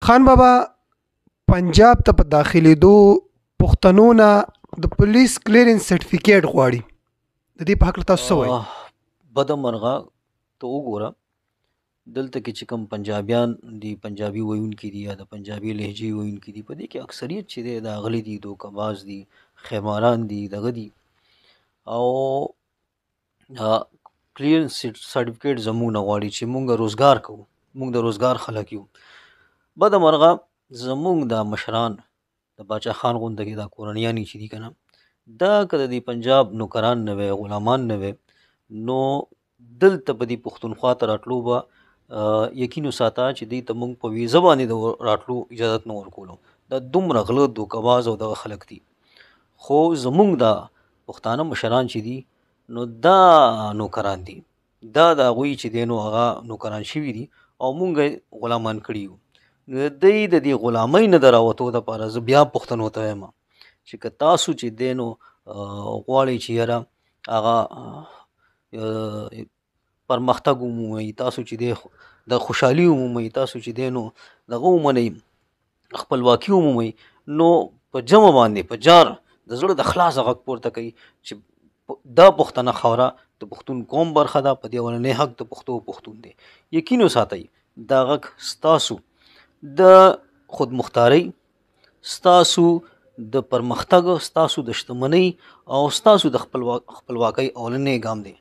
خان بابا، پنجاب ته په داخليدو پښتنو نه د پولیس کلیرنس سرټیفیکیټ غواړي، د دې په هکله تاسو څه وایئ؟ بده مرغه ته وګوره، دلته کې چې کوم پنجابیان دي، پنجابي ویونکي دي یا د پنجابي لهجې ویونکي دي، په دې کې اکثریت چې دی دا غلي دي، دوکه باز دي، خیماران دي، دغه دي، او کلیرنس سرټیفیکیټ زموږ نه غواړي چې مونږ روزګار کوو، مونږ د روزګار خلک یو. بده مرغه زموږ دا مشران د باچا خان غونډه کې دا کورنیانې چې دي که نه، دا که د دې پنجاب نوکران نه وی، غلامان نه وی، نو دلته په دې پښتونخوا ته راتلو به یقین وساته چې دوی ته مونږ په ویزه باندې د راتلو اجازت نه ورکولو. دا دومره غله، دوکهباز او دغه خلک دي. خو زمونږ دا پښتانه مشران چې دي نو دا نوکران دي، دا د هغوی چې دی نو هغه نوکران شوي دي او مونږ یې غلامان کړي یو. نو د دوی د دې غلامۍ نه د راوتو دپاره زه بیا پښتنو ته وایم چې که تاسو چې دی نو غواړئ چې یاره هغه پرمختګ ومومئ، تاسو چې دی د خوشحالي ومومئ، تاسو چې دی نو دغه ومنئ، خپلواکي ومومئ، نو په جمع باندې په جار د زړه د خلاصه غږ پورته کوي چې دا پښتنه خاوره د پښتون قوم برخه ده، په دې اولنی حق د پښتو پښتون دی. یقین وساتئ دا غږ ستاسو د خودمختارۍ، ستاسو د پرمختګ، ستاسو د شتمنۍ او ستاسو د خپلواکۍ اولنی ګام دی.